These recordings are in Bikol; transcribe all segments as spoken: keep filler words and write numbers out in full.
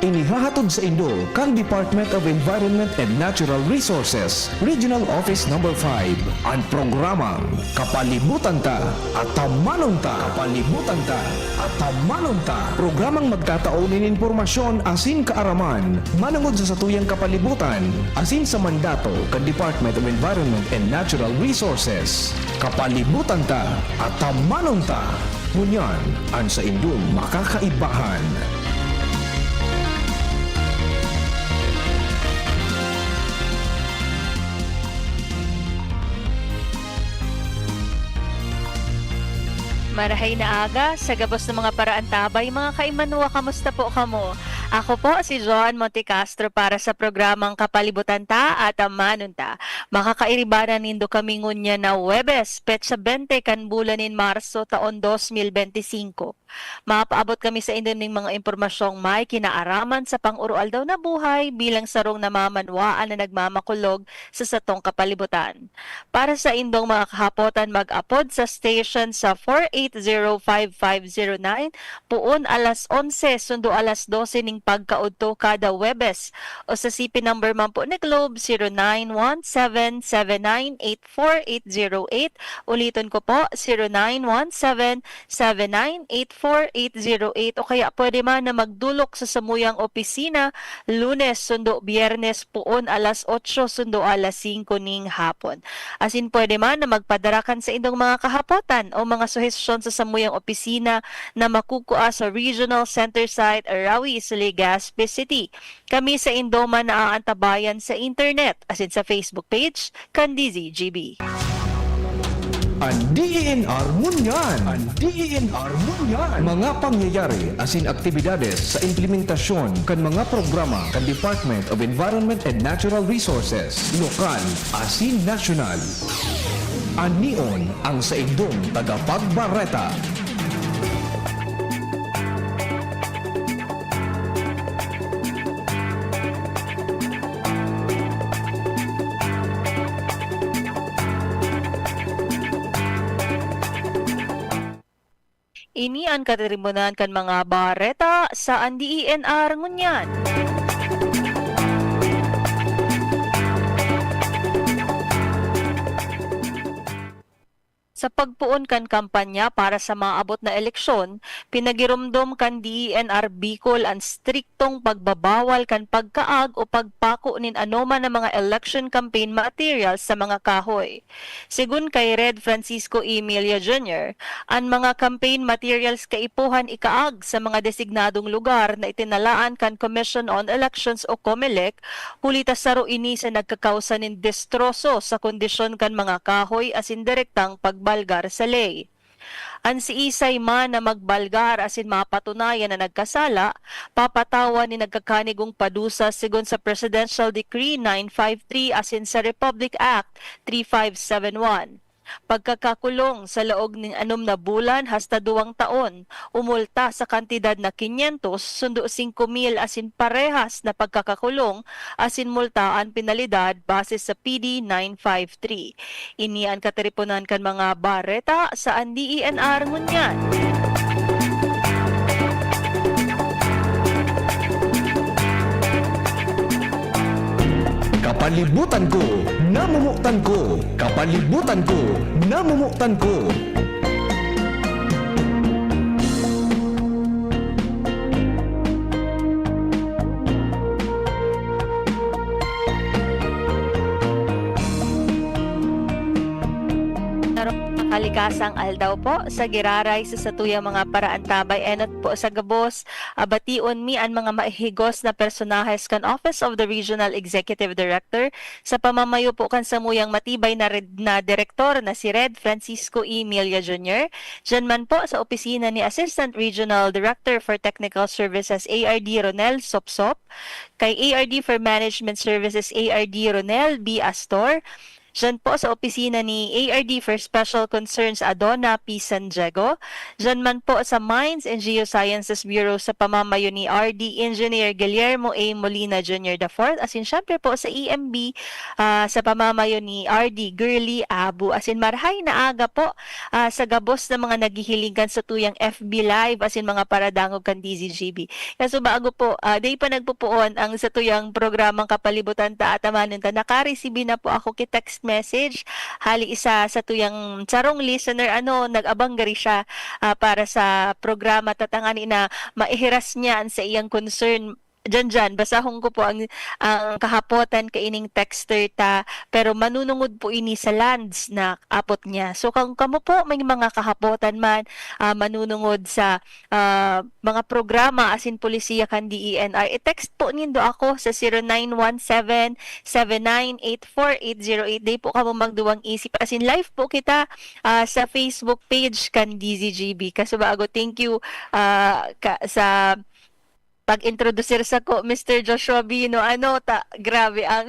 Inihahatod sa indo kan Department of Environment and Natural Resources, Regional Office Number five, an programang Kapalibutan Ta, Atamanon Ta. Kapalibutan Ta, Atamanon Ta. Programang magtatao nin impormasyon asin kaaraman manongod sa satuyang kapalibutan asin sa mandato kan Department of Environment and Natural Resources. Kapalibutan Ta, Atamanon Ta. Ngunyan, an saindong makakaibahan. Marahay na aga, sa gabos na mga paraantabay, mga kaimanwa, kamusta po kamo? Ako po si Joan Montecastro para sa programang Kapalibutan Ta, Atamanon Ta. Makakairibanan nindo kami ngunyan na Huwebes, petsa bente kan bulan nin Marso, taon dos mil bente singko. Mapaabot kami saindo nin mga impormasyong may kinaaraman sa pang-uroaldaw na buhay bilang sarong namamanwaan na nagmamakulog sa satong kapalibutan. Para saindong mga kahapotan, mag-apod sa station sa four eight zero five five zero nine, poon alas onse sundo alas dose ning pagkaudto kada Huwebes, o sa C P number man po ni Globe, zero nine one seven seven nine eight four eight zero eight. Uliton ko po, zero nine one seven seven nine eight four eight zero eight, o kaya pwede man na magdulok sa samuyang opisina, Lunes sundo Biyernes, poon alas otso sundo alas singko ning hapon. Asin pwede man na magpadara kan saindong mga kahapotan o mga suhestyon sa samuyang opisina na makukua sa Regional Center Site, Arawi, Legazpi City. Kami saindo man naaantabayan sa internet, asin sa Facebook page kan D Z G B. An D E N R ngunyan. An D E N R ngunyan. Mga pangyayari asin aktibidades sa implementasyon kan mga programa kan Department of Environment and Natural Resources, lokal asin nasyonal. An N E O N, ang saindong tagapagbareta. Ini an katiribonan kan mga bareta sa N D E N R ngunyan. Sa pagpoon kan kampanya para sa maabot na eleksyon, pinagiromdom kan D E N R Bicol an striktong pagbabawal kan pagkaag o pagpako nin anoman na mga election campaign materials sa mga kahoy. Segun kay Red Francisco Emilia Junior, an mga campaign materials kaipuhan ikaag sa mga designadong lugar na itinalaan kan Commission on Elections o COMELEC, huli ta saro ini sa nagkakawsa nin destroso sa kondisyon kan mga kahoy asin direktang pagbalgar sa ley. An siisay man na magbalgar asin mapatunayan na nagkasala, papatawan nin nagkakanigong padusa segun sa Presidential Decree nine five three asin sa Republic Act three five seven one. Pagkakakulong sa laog nin anom na bulan hasta duwang taon, o multa sa kantidad na kinyentos sundo singko mil asin parehas na pagkakakulong asin multa an penalidad base sa P D nine five three. Ini an katiriponan kan mga bareta sa N D E N R ngunyan. Kapalibutan ko, namumutan ko. Kapalibutan ko, namumutan ko. Sarong makalikasang aldaw po sa giraray sa satuyang mga paraantabay. Enot po sa gabos, abation mi an mga mahihigos na personahes kan Office of the Regional Executive Director sa pamamayo po kan samuyang matibay na red, na direktor na si Red Francisco Emilia Junior, diyan man po sa opisina ni Assistant Regional Director for Technical Services, A R D, Ronel Sopsop, kay A R D for Management Services, A R D, Ronel B Astor, Diyan po sa opisina ni A R D for Special Concerns, Adona P. San Diego. Diyan man po sa Mines and Geosciences Bureau sa pamamayo ni R D Engineer Guillermo A. Molina Junior the fourth. Asin syempre po sa E M B, ah, sa pamamayo ni R D Girly Abu. Asin marhay na aga po, ah, sa gabos na mga naghihiling kan satuyang F B Live, asin mga paradangog kan D Z G B. Kaso bago po, ah, dai pa nagpupuon ang satuyang programang Kapalibutan Ta Atamanon Ta, nakaresibi na po ako ki text message hali sa satuyang sarong listener, ano, nag-abang gari siya, ah, para sa programa ta tangani na maihiras niya an saiyang concern. Diyan, diyan, basahon ko po ang, ang kahapotan kaining texter ta, pero manunungod po ini sa lands na apot niya. So, kung kamo po may mga kahapotan man, ah, manunungod sa, ah, mga programa asin polisiya kan D E N R, i-text po nindo ako sa zero nine one seven, seven nine eight four eight zero eight. Dai po kamo magduwang isip. Asin live po kita, ah, sa Facebook page kan D Z G B. Kaso bago, thank you, ah, ka, sa pag-introducir sako, Mister Joshua Bino. Ano, ta, grabe ang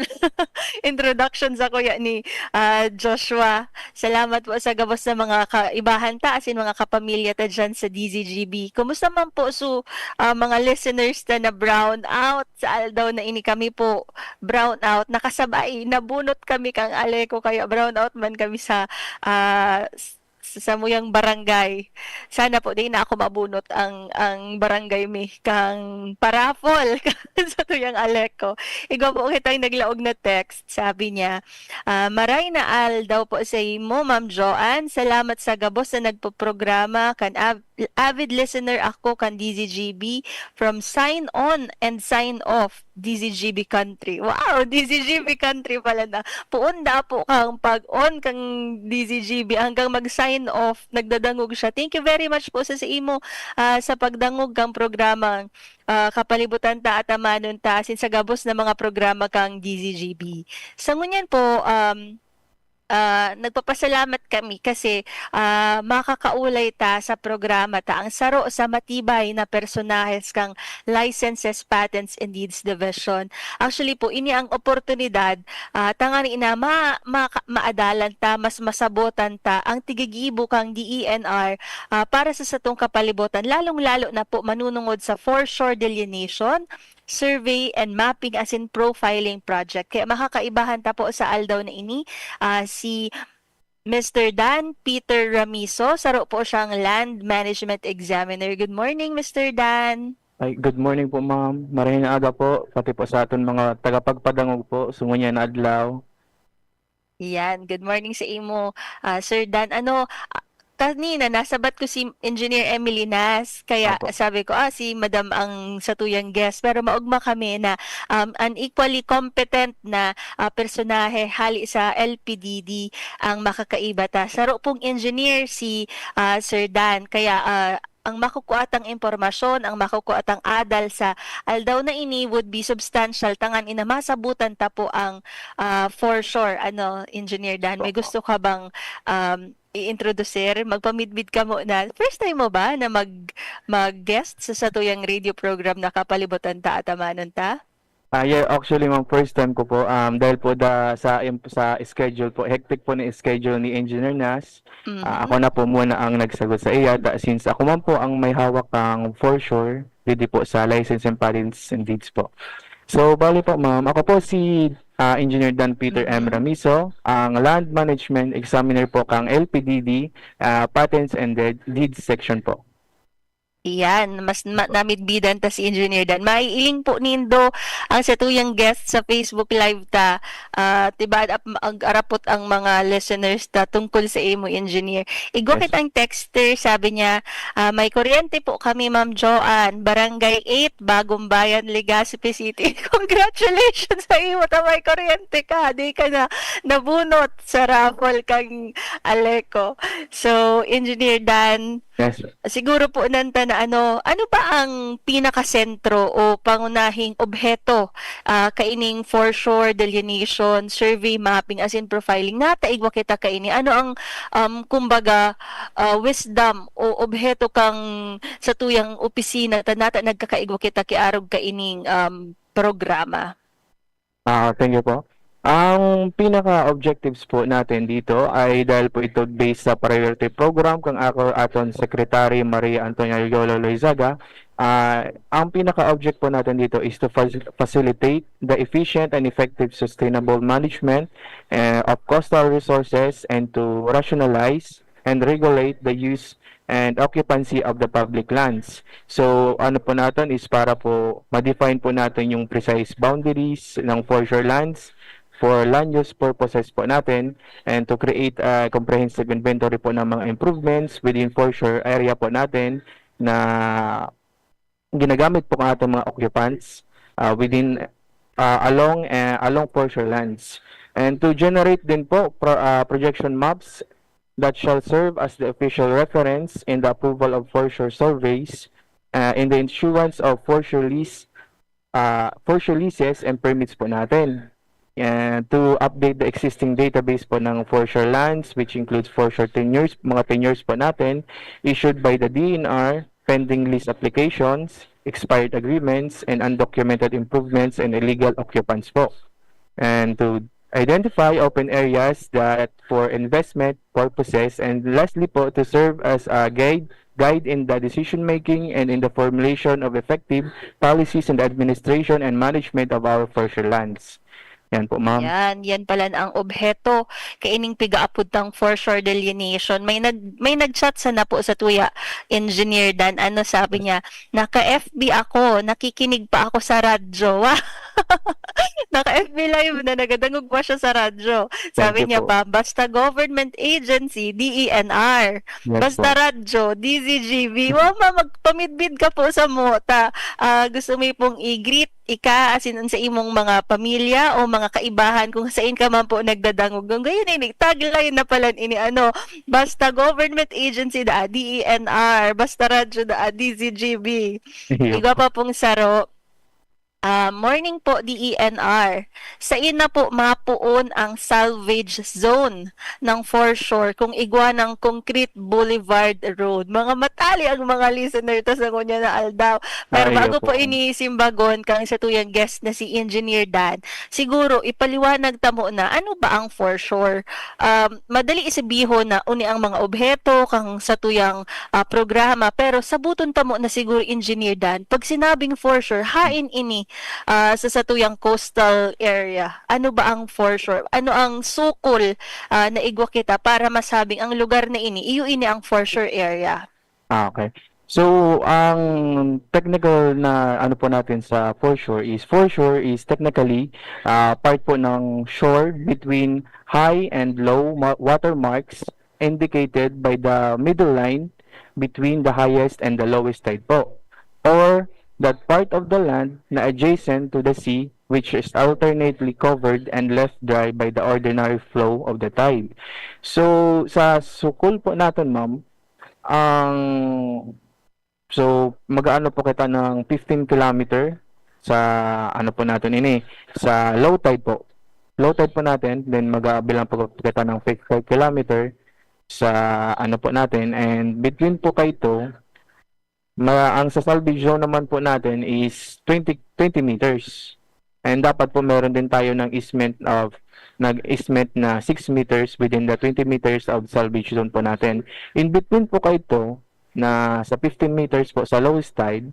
introduction sako ya ni, ah, Joshua. Salamat po sa gabos na mga kaibahan ta, asin mga kapamilya ta diyan sa D Z G B. Kumusta man po su, ah, mga listeners ta na brown out? Sa aldaw na ini kami po brown out. Nakasabay, nabunot kami kang Aleco, kaya brown out man kami sa, ah, s-, sa samuyang barangay. Sana po, di na ako mabunot ang, ang barangay mi kang parapol sa tuyang Aleco. Igwa po kitang naglaog na text. Sabi niya, ah, "Maray na aldaw po sa imo, Ma'am Joanne. Salamat sa gabos na nagpoprograma kan av-, avid listener ako kan D Z G B from sign on and sign off, D Z G B country." Wow, D Z G B country pala na. Puon da po kang pag-on kang D Z G B hanggang mag-sign off, nagdadangog siya. Thank you very much po sa, sa imo, ah, sa pagdangog kang programa, ah, Kapalibutan Ta Atamanon Ta, asin sa gabos na mga programa kang D Z G B. Sa ngunyan po, um, ah, nagpapasalamat kami kasi, ah, makakaulay ta sa programa ta ang saro sa matibay na personahes kang Licenses, Patents, and Deeds Division. Actually po, ini ang oportunidad, ah, tangani na ma-, ma-, maadalan ta, mas masabotan ta ang tigigibo kang D E N R, ah, para sa satong kapalibutan, lalong-lalo na po manunungod sa foreshore delineation, survey and mapping asin profiling project. Kaya makakaibahan ta po sa aldaw na ini, ah, si Mister Dan Peter Ramiso, saro po siyang Land Management Examiner. Good morning, Mister Dan. Ay, good morning po, ma'am. Maray na aga po, pati po sa aton mga tagapagpadangog po, sa ngunyan na adlaw. Yan, good morning sa imo, ah, Sir Dan. Ano, ah, kanina nasabat ko si Engineer Emily Nas, kaya Opo. sabi ko, "Ah, si Madam ang satuyang guest." Pero maogma kami na, um, an equally competent na, ah, personahe hali sa L P D D ang makakaiba ta. Saro pong engineer si, ah, Sir Dan, kaya, ah, ang makukuha tang impormasyon, ang makukuha tang adal sa aldaw na ini would be substantial, tangani na masabutan ta po ang, ah, foreshore, ano, Engineer Dan. May Opo. Gusto ka bang, um, i-introducer? Magpamidbid ka muna. First time mo ba na mag-, mag-guest sa satuyang radio program na Kapalibutan Ta Atamanon Ta? Ah, yeah, actually, ma'am, first time ko po. Um, dahil po da, sa, im-, sa schedule po, hectic po na schedule ni Engineer Nas. Ah, Mhm. ako na po muna ang nagsagot sa iya, da, since ako man po ang may hawak ng foreshore, didi po sa license and patents and deeds po. So, bali po, ma'am, ako po si, ah, Engineer Dan Peter M. Mhm. Ramiso, ang Land Management Examiner po kang L P D D, ah, Patents and Deed, Deeds Section po. Iyan, mas ma-, namidbidan ta si Engineer Dan. Maiiling po nindo ang satuyang guest sa Facebook Live ta. Ah, tibaad ap-, ag-, arapot ang mga listeners ta tungkol sa imo, Engineer. Igwa Yes. kitang texter, sabi niya, ah, "May kuryente po kami, Ma'am Joanne, Barangay eight, Bagong Bayan, Legazpi City." Congratulations sa imo ta may kuryente ka. Di ka na nabunot sa raffle kang Aleco. So, Engineer Dan, Yes, sir. siguro po nanta na ano, ano ba ang pinakasentro o pangunahing obheto, ah, kaining foreshore delineation, survey mapping, as in profiling? Nataigwa kita kaini. Ano ang, um, kumbaga, ah, wisdom o obheto kang satuyang opisina ta nata nagkakaigwa kita ki arog kaining, um, programa? Ah, thank you po. Ang pinaka-objectives po natin dito ay dahil po ito based sa priority program kang ako aton Secretary Maria Antonia Yolo Loizaga. Ah, ang pinaka-object po natin dito is to fac-, facilitate the efficient and effective sustainable management, eh, of coastal resources and to rationalize and regulate the use and occupancy of the public lands. So, ano po natin is para po ma-define po natin yung precise boundaries ng foreshore lands for land use purposes po natin and to create a comprehensive inventory po ng mga improvements within foreshore area po natin na ginagamit po ng ating mga occupants, ah, within, ah, along, eh, along foreshore lands. And to generate din po pro-, ah, projection maps that shall serve as the official reference in the approval of foreshore surveys, ah, in the issuance of foreshore lease, ah, foreshore leases and permits po natin. And to update the existing database po ng foreshore lands, which includes foreshore tenures, mga tenures po natin, issued by the D E N R, pending lease applications, expired agreements, and undocumented improvements and illegal occupants po. And to identify open areas that for investment purposes, and lastly po, to serve as a guide, guide in the decision making and in the formulation of effective policies in the administration and management of our foreshore lands. Yan po, ma'am. Yan, yan pala ang obheto kaining pigaapod tang foreshore delineation. May nag-, may nag-chat sana po sa tuya, Engineer Dan. Ano sabi niya? "Naka-F B ako, nakikinig pa ako sa radyo." Naka-F B live na, nagadangog pa siya sa radyo. Sabi Thank you niya po. pa, "Basta government agency, D E N R. Yes Basta po. radyo, D Z G B." Wa, ma, magpamidbid ka po sa mota. Ah, gusto mo pong i-greet ika, asin sa imong mga pamilya o mga kaibahan kung sain ka man po nagdadangog. Kung gayon ini, tagline na pala ini, ano, "Basta government agency da, D E N R. Basta radyo da, D Z G B." Iyo Igwa po. pa pong saro. Ah, morning po, D E N R. Sain na po mapoon ang salvage zone ng foreshore kung igwa ng concrete boulevard road? Mga matali ang mga listener ta sa ngunyan na aldaw. Pero Ay, bago opo. po ini simbagon kang satuyang guest na si Engineer Dan, siguro ipaliwanag ta muna, ano ba ang foreshore? Um, madali isabihon na uni ang mga obheto kang satuyang, ah, programa, pero sabuton ta muna siguro, Engineer Dan, pag sinabing foreshore, hain ini, ah, sa satuyang coastal area? Ano ba ang foreshore? Ano ang sukol, ah, na igwa kita para masabing ang lugar na ini, iyo ini ang foreshore area? Ah, okay. So, ang technical na ano po natin sa foreshore is, foreshore is technically, ah, part po ng shore between high and low ma-, water marks indicated by the middle line between the highest and the lowest tide po, or that part of the land na adjacent to the sea which is alternately covered and left dry by the ordinary flow of the tide. So, sa sukol po natin, ma'am, ang, so, mag-aano po kita ng fifteen kilometer sa, ano po natin ini, sa low tide po. Low tide po natin, then mag-aabilan po kita ng five kilometer sa, ano po natin, and between po kaito, ma-, ang sa salvage zone naman po natin is twenty, twenty meters. And dapat po meron din tayo ng easement of, nag-easement na six meters within the twenty meters of salvage zone po natin. In between po kaito, na sa fifteen meters po sa lowest tide,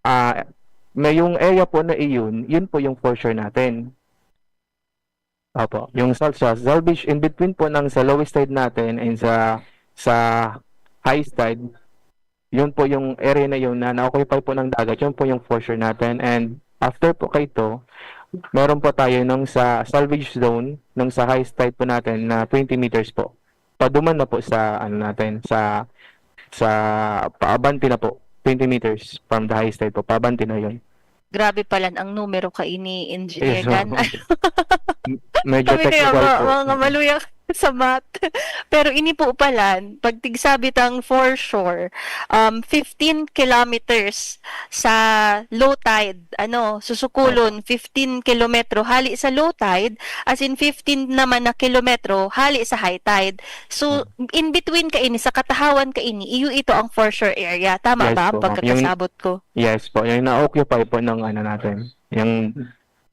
ah, may yung area po na iyon, yun po yung foreshore natin. Opo, yung sal-, sa salvage, in between po ng sa lowest tide natin and sa, sa highest tide, yun po yung area na yun na na-occupy po ng dagat, yun po yung foreshore natin. And after po kaito, meron po tayo nung sa salvage zone, nung sa highest tide po natin na twenty meters po. Paduman na po sa, ano natin, sa, sa paabante na po, twenty meters from the highest tide po, paabante na yun. Grabe palan ang numero kaini, Engineer Yes, Dan. ma'am. M-, medyo Kami kaya technical ma-, po. mga maluya sa math. Pero ini po palan, pag tigsabi tang foreshore, um, fifteen kilometers sa low tide, ano, susukulon, fifteen kilometro hali sa low tide, as in fifteen naman na kilometro hali sa high tide. So, Hmm. in between kaini, sa katahawan kaini, iyo ito ang foreshore area. Tama Yes ba ang po, ma'am. Yung pagkakasabot ko? Yes po, yung na-occupy po ng ano natin, yung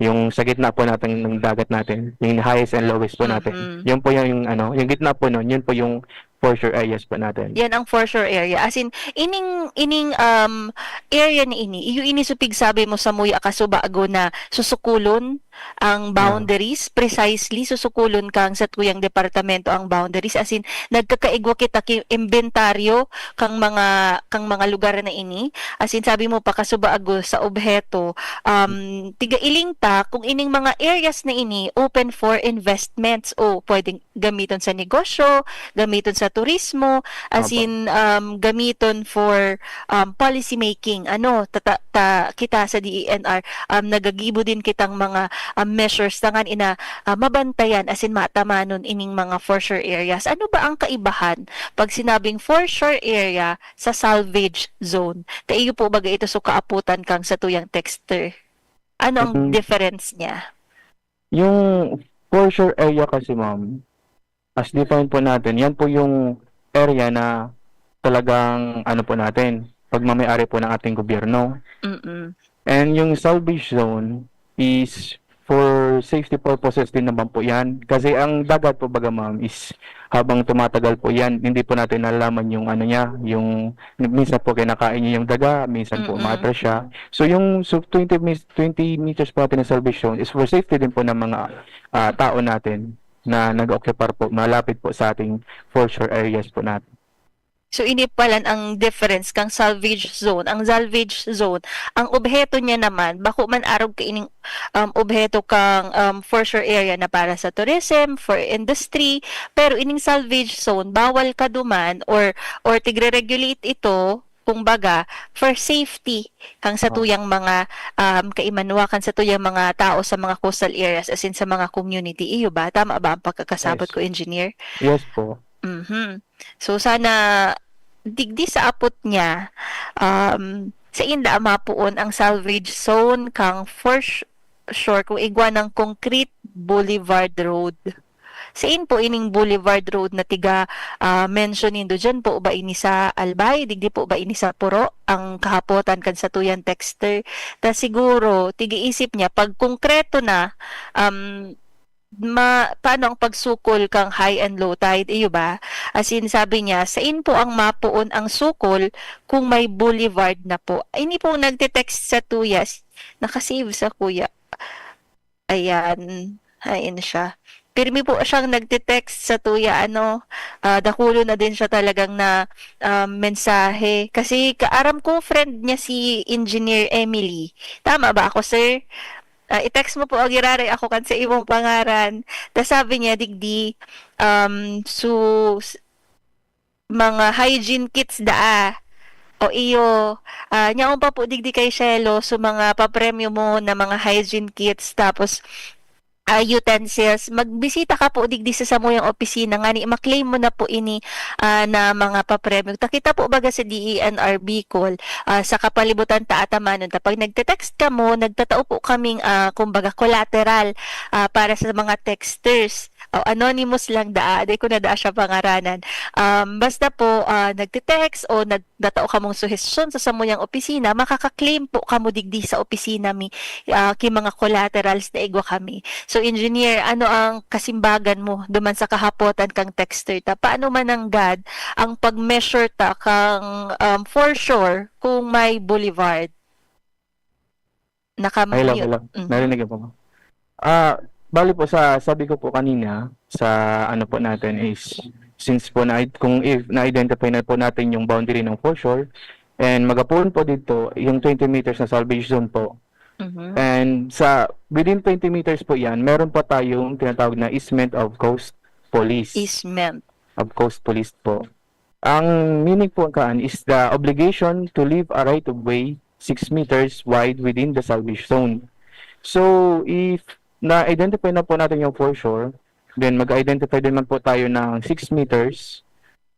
yung sa gitna po natin ng dagat natin, yung highest and lowest po natin. Mhm. Yun po yung, yung ano, yung gitna po nun, yun po yung for sure areas po natin. Yan ang for sure area. As in, ining ining um area na ini, iyo ini supig sabi mo sa muya kasubago na susukulon ang Yeah. boundaries, precisely susukulon kang sa tuyang departamento ang boundaries. As in, nagkakaigwa kita ki imbentaryo kang mga kang mga lugar na ini. As in, sabi mo pa kasubago sa obheto, um, tigailing ta kung ining mga areas na ini open for investments o pwedeng gamiton sa negosyo, gamiton sa turismo, as Opo. in, um, gamiton for um, policy making. Ano, tata, ta, kita sa D E N R, um, nagagibo din kitang mga um, measures tangan ina ah, mabantayan as in matamanon ining mga for sure areas. Ano ba ang kaibahan pag sinabing for sure area sa salvage zone? Ta iyo po baga ito so kaaputan kang sa tuyang texter? Ano ang Mm. difference niya? Yung for sure area kasi, ma'am, as defined po natin, yan po yung area na talagang ano po natin, pagmamayari po ng ating gobyerno. Mm-mm. And yung salvage zone is for safety purposes din naman po yan. Kasi ang dagat po baga, ma'am, is habang tumatagal po yan, hindi po natin nalalaman yung ano niya, yung minsan po kinakain niya yung daga, minsan po Mm-mm. umatras siya. So yung so twenty, mis- twenty meters po natin na salvage zone is for safety din po ng mga ah, tao natin na nag-occupy po, malapit po sa ating for sure areas po natin. So ini palan ang difference kang salvage zone. Ang salvage zone, ang obheto niya naman, bako man arog kaining um, obheto kang um, for sure area na para sa tourism, for industry, pero ining salvage zone, bawal ka duman or or tigre-regulate ito, kumbaga, for safety kang sa Oh. tuyang mga um, kaimanwa, kang sa tuyang mga tao sa mga coastal areas, as in sa mga community. Iyo ba? Tama ba ang pagkakasabot Yes. ko, engineer? Yes po. Mhm. So sana digdi sa apot niya, um, sa inda mapuon ang salvage zone kang for sh- sure kung igwa ng concrete boulevard road. Sa in po ining boulevard road na tiga ah, mention nindo dyan po ba ini sa Albay, digdi po ba ini sa Puro ang kahapotan kan sa tuyan texter? Ta siguro tigiisip niya pag konkreto na um, ma, paano ang pagsukol kang high and low tide, iyo ba? As in, sabi niya, sain po ang mapoon ang sukol kung may boulevard na po? Ini pong nagte-text sa tuya, s- nakasave sa kuya. Ayan, hain siya. Pirmi po siyang nagte-text sa tuya, ano, ah, dakulo na din siya talagang na um, mensahe. Kasi kaaram ko, friend niya si Engineer Emily. Tama ba ako, sir? Ah, i-text mo po, giraray ako kan sa imong pangaran. Ta sabi niya, digdi, um, su, s- mga hygiene kits daa. O iyo, ah, nyaon pa po digdi kay Shelo, so mga papremyo mo na mga hygiene kits, tapos ah, utensils, magbisita ka po digdi sa samuyang opisina ngani ma-claim mo na po ini ah, na mga papremyo. Ta kita po baga sa D E N R Bicol, ah, sa kapalibutan ta atamanon ta pag nagte-text kamo, nagtatao po kaming ah, kumbaga collateral ah, para sa mga texters. O anonymous lang daa, di ko na daa siya pangaranan. Um, basta po ah, nagte-text o nagtatao kamong suhestyon sa samuyang opisina, makaka-claim po kamo digdi sa opisina mi ah, ki mga collaterals na igwa kami. So engineer, ano ang kasimbagan mo duman sa kahapotan kang texter ta? Paano mananggad ang pag-measure ta kang um, for sure kung may boulevard? Hello, Naka-mute. hello. Mhm. Narinig niyo po, ma'am? Ah, bali po sa sabi ko po kanina sa ano po natin is since po na kung if na-identify na po natin yung boundary ng foreshore and magapuon po dito yung twenty meters na salvage zone po. Mhm. And sa within twenty meters po yan, meron po tayong tinatawag na easement of coast police. Easement. Of coast police po. Ang meaning po kaan is the obligation to leave a right of way six meters wide within the salvage zone. So, if na-identify na po natin yung foreshore, then mag-identify din man po tayo ng six meters,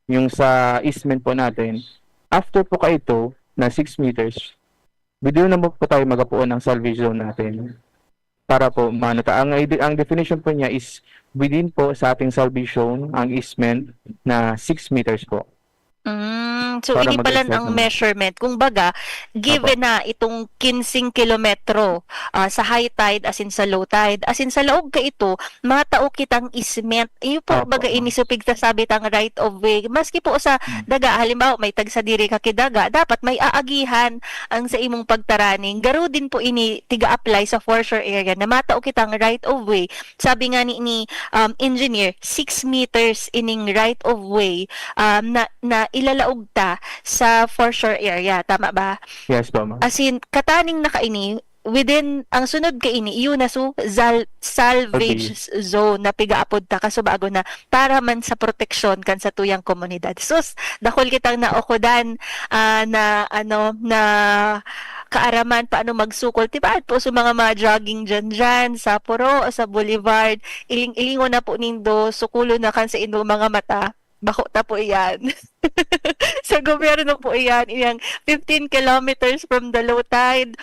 yung sa easement po natin. After po kaito na six meters, within naman po tayo magapuon ng salvage zone natin. Para po, maano ta, ang, ide- ang definition po niya is within po sa ating salvage zone, ang easement na six meters po. Mm, so Para ini pala mag-excite ang naman. measurement. Kumbaga, given na itong kinsing kilometro, ah, sa high tide as in sa low tide, as in sa laog ka ito, matao kitang ismet. Iyo po, Opo, baga ini ma'am. so pigsasabi tang right of way. Maski po sa Hmm. daga, halimbawa may tagsadiri ka ki daga, dapat may aagihan ang sa imong pagtaraning. Garo din po ini tiga-apply sa foreshore area na matao kitang right of way. Sabi nga ni, ni um, engineer, six meters ining right of way um, na, na ilalaog ta sa foreshore area. Tama ba? Yes po, ma'am. As in, kataning na kaini, within, ang sunod kaini, iyo na so zal- salvage zone na pigaapod ta kasubago na para man sa proteksyon kan sa tuyang komunidad. Sus, dakol kitang naukodan ah, na ano na kaaraman paano magsukol. Tibaad po sa mga mga jogging dyan dyan, sa Puro, sa Boulevard. Iling-ilingon na po nindo, sukulon na kan sa inyong mga mata. Bako ta po iyan. Sa gobyerno po iyan, iyang fifteen kilometers from the low tide,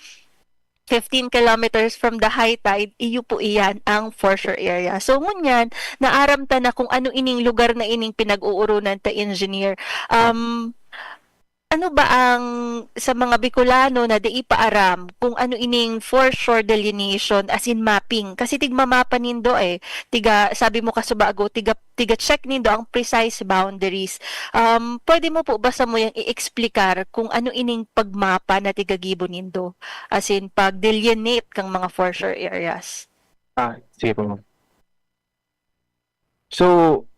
fifteen kilometers from the high tide, iyo po iyan ang foreshore area. So, ngunyan, naaram ta na kung ano ining lugar na ining pinag-uurunan ta engineer. Um, ano ba ang, sa mga Bicolano na di ipaaram, kung ano ining foreshore delineation, as in mapping? Kasi tigmamapa nindo eh. Tiga, sabi mo kasubago, tiga, tiga-check nindo ang precise boundaries. Um, pwede mo po ba sa mo yang i-explicar kung ano ining pagmapa na tigagibo nindo? As in, pag-delineate kang mga foreshore areas. Ah, sige po, ma'am. So,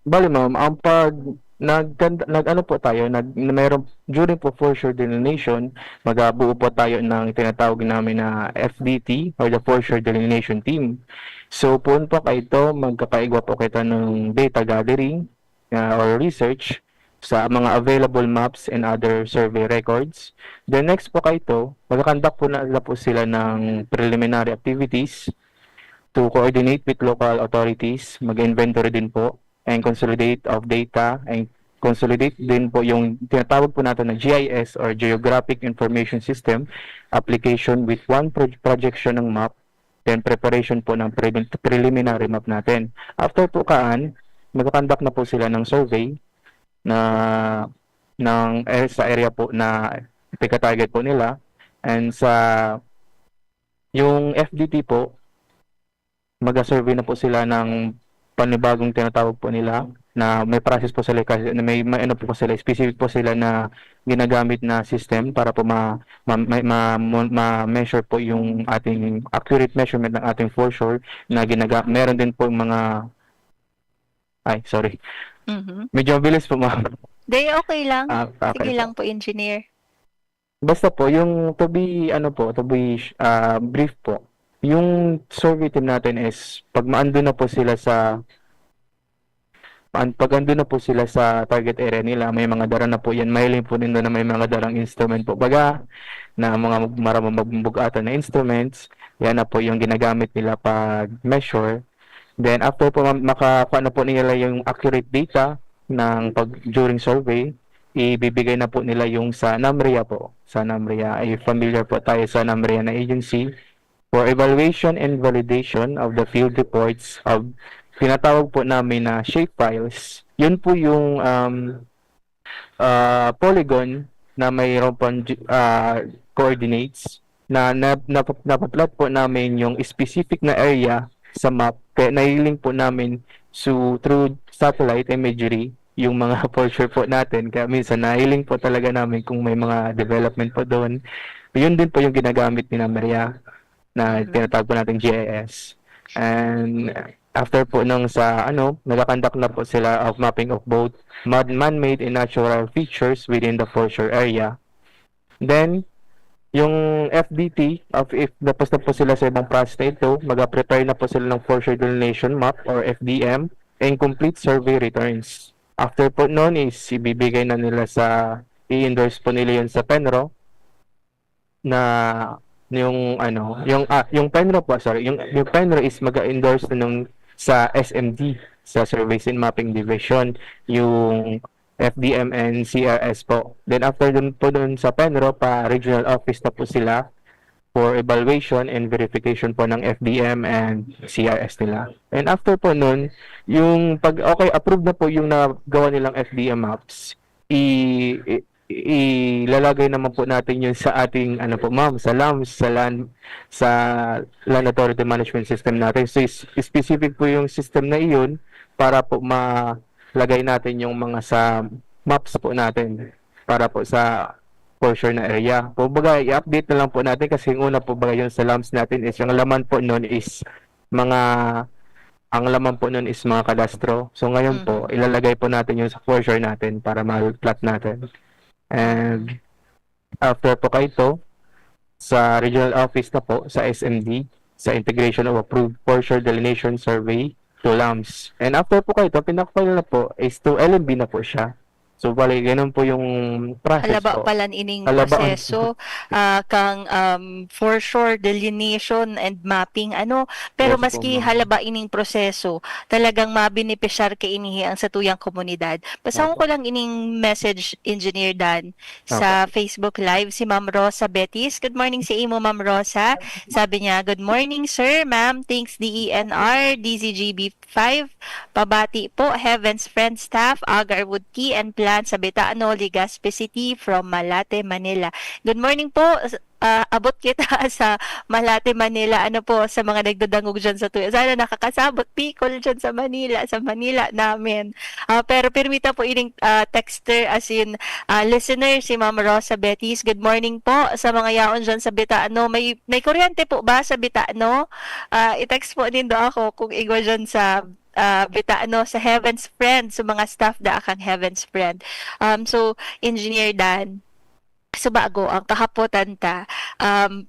bali, ma'am, ang pag nag nag-ano po tayo, nag meron during po foreshore delineation, magbubuo po tayo ng tinatawag namin na F D T or the foreshore delineation team. So, poon po kaito, magkakaigwa po kita ng data gathering ah, or research sa mga available maps and other survey records. Then next po kaito, magka-conduct po na, na po sila ng preliminary activities to coordinate with local authorities, mag-inventory din po, and consolidate of data, and consolidate din po yung tinatawag po natin na G I S or Geographic Information System application with one pro- projection ng map, then preparation po ng pre- preliminary map natin. After po kaan, magka-conduct na po sila ng survey na ng eh, sa area po na pagka-target po nila, and sa yung F D T po, mag-survey na po sila ng panibagong tinatawag po nila na may process po sila kasi na may, may ano po sila, specific po sila na ginagamit na system para po ma, ma, ma, ma, ma- ma-measure po yung ating accurate measurement ng ating foreshore na ginaga meron din po yung mga ay, sorry. Mhm. Medyo mabilis po, ma'am. Di, okay lang. Ah, okay Sige po. lang po, engineer. Basta po, yung to be, ano po, to be sh- ah, brief po, yung survey team natin is pag maando na po sila sa an- pag ando na po sila sa target area nila, may mga dara na po yan. Mahiling po nindo na may mga darang instrument po. Baga, na mga mag- maramang magbugatan na instruments, yan na po yung ginagamit nila pag measure. Then after po ma- makakuha na po nila yung accurate data ng pag during survey, ibibigay na po nila yung sa NAMRIA po. Sa NAMRIA, ay familiar po tayo sa NAMRIA na agency for evaluation and validation of the field reports of tinatawag po namin na shape files. Yun po yung um, ah, polygon na mayroon pang ah, coordinates na, na, na napaplot po namin yung specific na area sa map. Kaya nai-link po namin so through satellite imagery yung mga foreshore po natin. Kaya minsan nai-link po talaga namin kung may mga development po doon. Yun din po yung ginagamit ni Maria na Mhm. tinatawag po natin G I S. And after po nung sa ano, nagkakandak na po sila of mapping of both man- man-made and natural features within the foreshore area. Then, yung F D T, of, if tapos na po sila sa ibang process na ito, mag-prepare na po sila ng foreshore delineation map or F D M and complete survey returns. After po noon is ibibigay na nila sa i-endorse po nila yun sa PENRO na yung ano, yung ah, yung PENRO po, sorry, yung yung PENRO is mag-endorse na nung sa S M D, sa Surveys and Mapping Division, yung F D M and C R S po. Then after dun po dun sa PENRO, pa regional office na po sila for evaluation and verification po ng F D M and C R S nila. And after po nun, yung pag okay, approved na po yung nagawa nilang F D M maps, i-, i-, ilalagay naman po natin yun sa ating, ano po, ma'am, sa LAMS, sa land, sa Land Authority Management System natin. So, is-, specific po yung system na iyon para po malagay natin yung mga sa maps po natin para po sa foreshore na area. Kumbaga, i-update na lang po natin kasi yung una po baga yun sa LAMS natin is yung laman po nun is mga, ang laman po nun is mga kadastro. So, ngayon po, Mhm. ilalagay po natin yun sa foreshore natin para ma-plot natin. And after po kaito, sa regional office na po, sa S M D, sa integration of approved foreshore delineation survey to LAMS. And after po kaito, pinaka-file na po is to L M B na po siya. So, bali, ganun po yung process Halaba po. palan ining Halaba ang proseso, ah, kang, um, foreshore delineation and mapping, ano. Pero Yes po, maski ma'am. halaba ining proseso, talagang mabenepisyar kaini ang satuyang komunidad. Basahon Opo. ko lang ining message, Engineer Dan, Opo. sa Facebook Live, si Ma'am Rosa Betis. Good morning sa imo, Ma'am Rosa. Sabi niya, "Good morning, sir, ma'am. Thanks, D E N R, D Z G B five. Pabati po, Heaven's Friend staff, Agarwood Tea and Plant sa Betano, Legazpi City, from Malate, Manila." Good morning po. S-, ah, abot kita sa Malate, Manila. Ano po, sa mga nagdadangog dyan sa tuya. Sana nakakasabot, Bicol dyan sa Manila, sa Manila namin. Ah, pero pirmita po ining, ah, texter, as in, ah, listener, si Ma'am Rosa Betis. Good morning po sa mga yaon dyan sa Betano. May, may kuryente po ba sa Betano? Ah, i-text po nindo ako kung igwa dyan sa, ah, Betano, sa Heaven's Friend, sa mga staff da kang Heaven's Friend. Um, so, Engineer Dan, so bago ang kahapotan ta, um,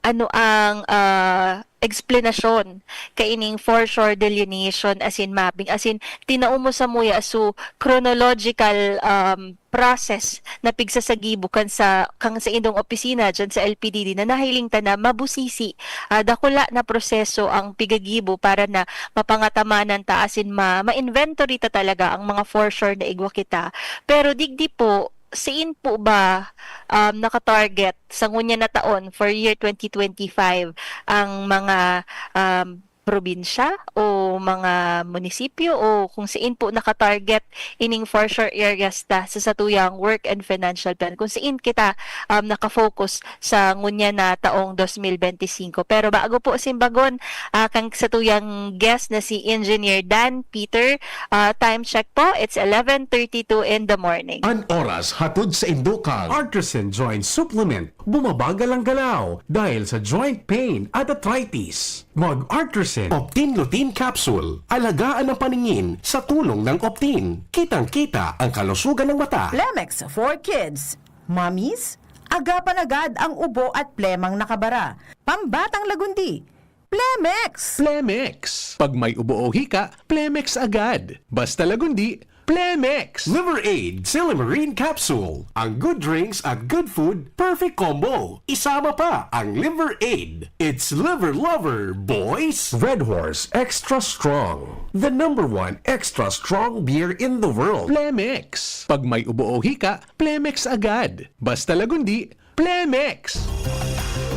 ano ang, ah, eksplanasyon kaining foreshore delineation as in mapping, as in tinao mo sa muya, so chronological, um, process na pigsasagibo kan sa, kang sa indong opisina dyan sa L P D D na nahiling ta na mabusisi, ah, dakula na proseso ang pigagibo para na mapangatamanan ta asin ma-, ma-inventory ta talaga ang mga foreshore na igwa kita. Pero digdi po, siin po ba, um, naka-target sa ngunyan na taon, for year twenty twenty-five, ang mga, um, probinsya o mga munisipyo o kung saan po naka-target ining foreshore areas ta sa satuyang work and financial plan, kung saan kita, um, naka-focus sa ngunyan na taong dos mil benti singko. Pero bago po simbagon, ah, kang satuyang guest na si Engineer Dan Peter, ah, time check po, it's eleven thirty-two in the morning. An oras hatod sa indo kan Artisan Joint Supplement. Bumabagal ang galaw dahil sa joint pain at arthritis. Mag-Artisan Optin Lutein Capsule. Alagaan ang paningin sa tulong ng Optin. Kitang-kita ang kalusugan ng mata. Plemex for Kids. Mommies, agapan agad ang ubo at plemang nakabara. Pambatang lagundi. Plemex! Plemex. Pag may ubo o hika, Plemex agad. Basta lagundi, Plemex! Liver Aid Silymarin Capsule. Ang good drinks at good food, perfect combo. Isama pa ang Liver Aid. It's Liver Lover, boys! Red Horse Extra Strong. The number one extra strong beer in the world. Plemex. Pag may ubo o hika, Plemex agad. Basta lagundi, Plemex!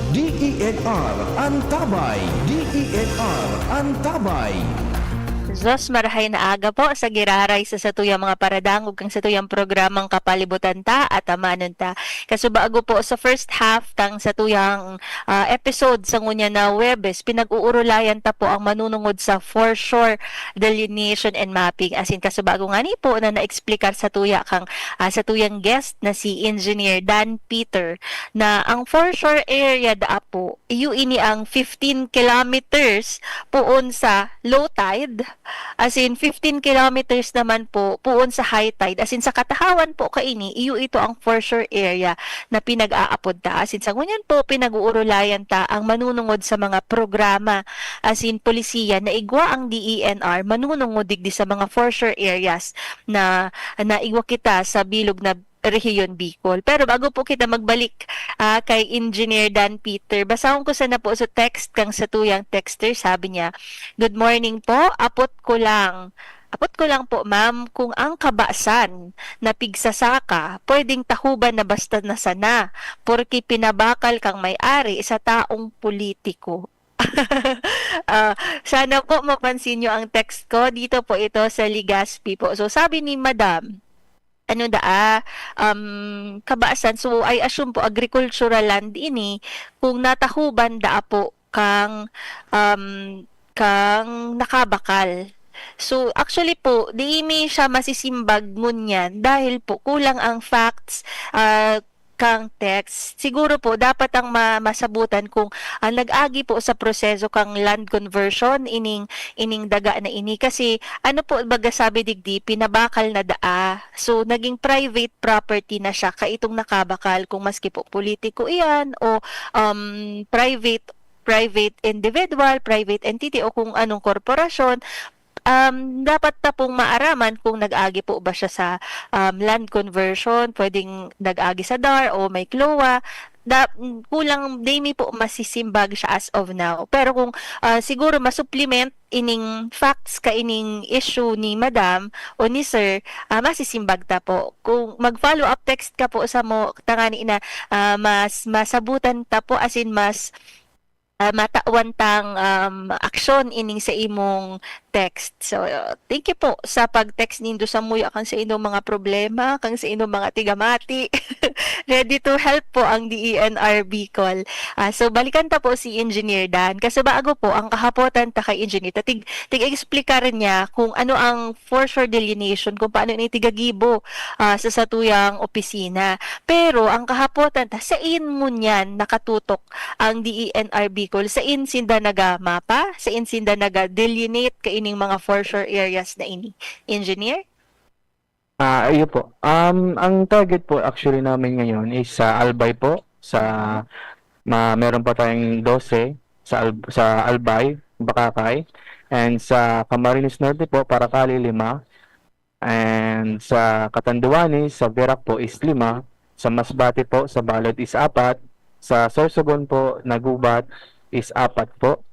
D E N R Antabay! D E N R Antabay! Zos, marahay na aga po sa giraray sa satuyang mga paradangog kang satuyang programang Kapalibutan Ta, Atamanon Ta. Kasubago po sa first half kang satuyang, ah, episode sa ngunyan na Huwebes, pinag-uurulayan ta po ang manunungod sa foreshore delineation and mapping. As in, kasubago ngani po na naeksplikar sa tuya kang, ah, sa tuyang guest na si Engineer Dan Peter, na ang foreshore area daa po, iyo ini ang fifteen kilometers poon sa low tide, as in fifteen kilometers naman po poon sa high tide. As in, sa katahawan po kaini, iyo ito ang foreshore area na pinag-aapod ta. As in, sa ngunyan po, pinag-uurulayan ta ang manunungod sa mga programa, as in, polisiya na igwa ang D E N R, manunungod digdi sa mga foreshore areas na, na igwa kita sa bilog na rehiyon Bicol. Pero bago po kita magbalik, ah, kay Engineer Dan Peter, basahon ko sana po sa text kang satuyang texter. Sabi niya, "Good morning po. Apot ko lang. Apot ko lang po, ma'am, kung ang kabasan na pigsasaka, pwedeng tahuban na basta na sana, porke pinabakal kang may-ari sa taong politiko." Ah, sana po mapansin niyo ang text ko. Dito po ito sa Legazpi po. So, sabi ni Madam, ano daa, um, kabasan. So, I assume po agricultural land ini kung natahuban daa po kang, um, kang nakabakal. So, actually po, di mi siya masisimbag ngunyan dahil po kulang ang facts, ah, kang text. Siguro po, dapat ang ma-, masabutan kung, ah, nag-agi po sa proseso kang land conversion ining, ining daga na ini. Kasi, ano po, baga sabi digdi, pinabakal na daa. So, naging private property na siya, kaitong nakabakal, kung maski po politiko iyan o, um, private, private individual, private entity, o kung anong korporasyon, um, dapat ta pong maaraman kung nag-agi po ba siya sa, um, land conversion, pwedeng nag-agi sa dar o may CLOA. Da-, kulang, di mi po masisimbag siya as of now. Pero kung, ah, siguro ma-supplement ining facts kaining issue ni madam o ni sir, ah, masisimbag ta po. Kung mag-follow up text ka po samo, tangani na, ah, mas masabutan ta po, as in mas, ah, matawan tang, um, aksyon ining sa imong text. So, thank you po sa pag-text nindo samuya kan sa inyong mga problema, kan sa inyong mga tigamati. Ready to help po ang D E N R Bicol. Ah, so, balikan ta po si Engineer Dan. Kasi bago po, ang kahapotan ta kay Engineer, ta tig-, tig-explicar niya kung ano ang foreshore delineation, kung paano ini tigagibo, ah, sa satuyang opisina. Pero ang kahapotan ta, sain ngunyan nakatutok ang D E N R Bicol? Sain sinda nagamapa? Sain sinda naga-delineate kaining mga foreshore areas na ini? Engineer? Ah, ayun po. Um, ang target po actually namin ngayon is sa Albay po, sa ma-, meron pa tayong dose sa Al-, sa Albay, Bacacay, and sa Camarines Norte po, Paracale, lima, and sa Catanduanes, sa Virac po is lima, sa Masbate po, sa Balod is apat, sa Sorsogon po, na gubat is apat po.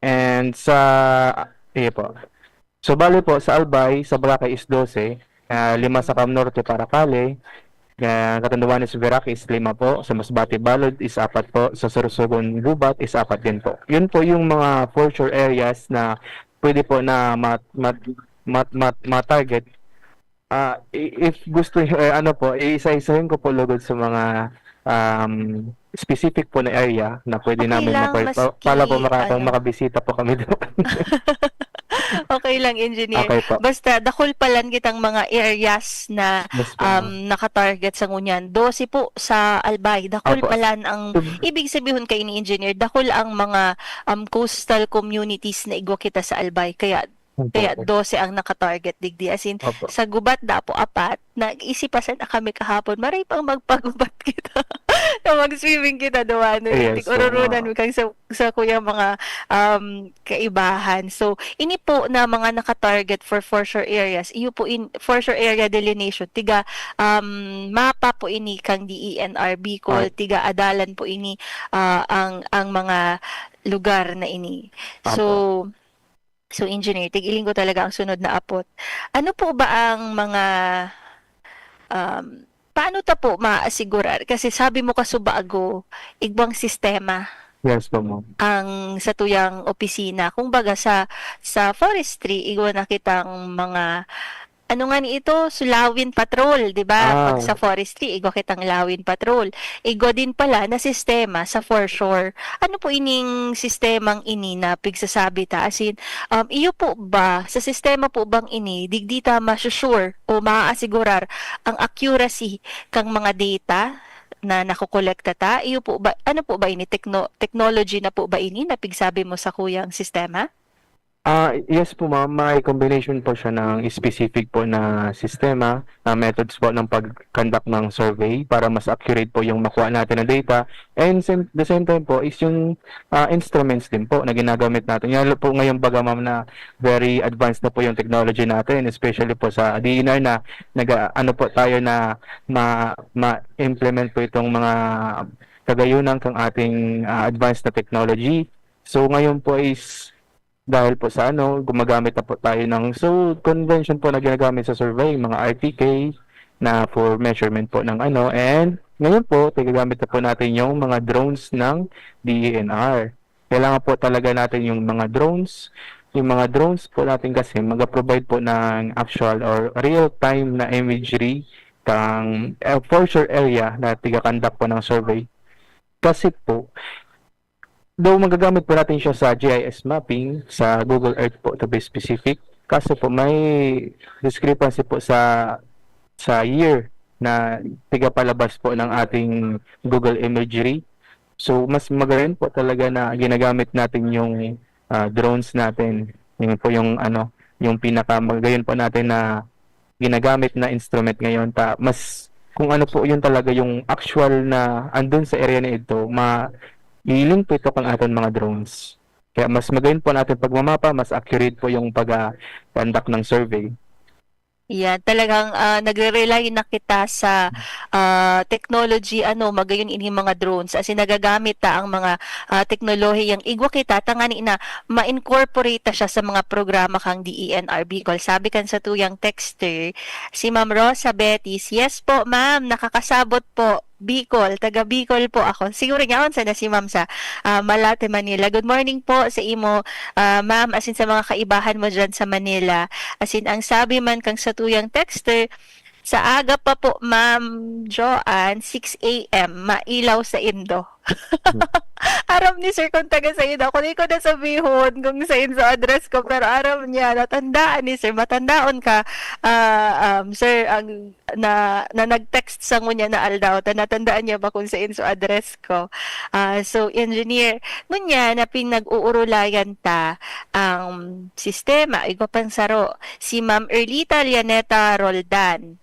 And sa, iyo po. So, bale po, sa Albay, sa Boracay is dose, ah, lima sa Cam Norte, Paracale, ah, Catanduanes, Virac is lima po, sa Masbate, Balod is apat po, sa Sorsogon, Gubat is apat din po. Yun po yung mga foreshore areas na pwede po na mat-, mat-, mat-, mat-, ma-target. Ah, i-, if gusto nyo, eh, ano po, iisa-isahin ko po lugod sa mga, um, specific po na area na pwede Okay namin lang, ma-, maski pa-, para po maka-, kung ano. makabisita po kami doon. Okay lang, Engineer. Okay po. Basta, dakul palan kitang mga areas na, Yes po, um, ma'am. nakatarget sa ngunyan. Dose po sa Albay. Dakul Opo. palan ang, So, ibig sabihin kaini, Engineer, dakul ang mga, um, coastal communities na igwa kita sa Albay. Kaya, Opo, kaya opo. dose ang nakatarget digdi. As in, Opo. sa gubat, dapo apat, nag-isipasan na kami kahapon, maray pang magpagubat kita. Na mag-swimming kita, duwa, no? Yes, Tig-ororonan oo. mo kang sa, sa kuya mga, um, kaibahan. So, ini po na mga nakatarget for foreshore areas, iyo po in, foreshore area delineation, tiga, um, mapa po ini kang D E N R Bicol, Ay. tiga adalan po ini, ah, ang, ang mga lugar na ini. Opo. So, so, Engineer, tig-iling ko talaga ang sunod na apot. Ano po ba ang mga, um, paano ta po maasigurar? Kasi sabi mo kasubago, igwang sistema Yes po, ma'am. ang satuyang opisina. Kumbaga sa, sa forestry, igwa na kitang mga, ano nga ni ito? Sulawin patrol, di ba? Pag Ah. sa forestry, igwa kitang lawin patrol. Igwa din pala na sistema sa foreshore. Ano po ining sistemang ini na pigsasabi ta? As in, um, iyo po ba, sa sistema po bang ini, digdi ta masusure o maaasigurar ang accuracy kang mga data na nakokolekta ta? Iyo po ba, ano po ba ini? Techno-, technology na po ba ini na pigsabi mo sa kuyang sistema? Ah, yes po, ma'am. May combination po siya ng specific po na sistema, na methods po ng pag-conduct ng survey para mas accurate po yung makuha natin na data. And same, the same time po is yung, ah, instruments din po na ginagamit natin. Lalo po ngayon baga, ma'am, na very advanced na po yung technology natin, especially po sa D E N R na nag-, ano po tayo na ma-, ma-implement po itong mga kagayunan kang ating, ah, advanced na technology. So, ngayon po is dahil po sa ano, gumagamit na po tayo ng, so, convention po na ginagamit sa survey, mga R T K na for measurement po ng ano. And ngayon po, tigagamit na po natin yung mga drones ng D E N R. Kailangan po talaga natin yung mga drones yung mga drones po natin kasi mag-provide po ng actual or real-time na imagery kang, eh, for sure area na tiga-conduct po ng survey. Kasi po, though magagamit po natin siya sa G I S mapping, sa Google Earth po, to be specific, kaso po may discrepancy po sa, sa year na tigapalabas po ng ating Google Imagery. So, mas magayon po talaga na ginagamit natin yung, ah, drones natin. Yun po yung ano, yung pinakamagayon po natin na ginagamit na instrument ngayon. Ta-, mas kung ano po yun talaga yung actual na andun sa area na ito, ma-, i-link po ito kang ating mga drones. Kaya mas magayon po natin pagmamapa, mas accurate po yung pag-, ah, conduct ng survey. Yan, talagang, ah, nagre-rely na kita sa, ah, technology, ano, magayon ining mga drones. As in, nagagamit ta ang mga, ah, teknolohiyang igwa kita, tangani na ma-incorporate ta siya sa mga programa kang D E N R Bicol. Sabi kan satuyang texter, si Ma'am Rosa Betis, "Yes po, ma'am, nakakasabot po. Bicol, taga Bicol po ako." Siguro yaon sana si ma'am sa, ah, Malate, Manila. Good morning po sa imo, ah, ma'am, as in sa mga kaibahan mo dyan sa Manila. As in, ang sabi man kang satuyang texter, "Sa aga pa po, Ma'am Joanne, six A M, mailaw saindo." Aram ni sir kung taga saindo ako. Di ko na sabihon kung saindo address ko, pero aram niya, natandaan ni sir. Matandaon ka, ah, um, sir, ang na, na nag-text sa ngunyan na aldaw, ta natandaan niya ba kung saindo address ko? Ah, so, engineer, ngunyan na pinag-uurulayan ta ang sistema, igwa pang saro, si Ma'am Erlita Lianeta Roldan.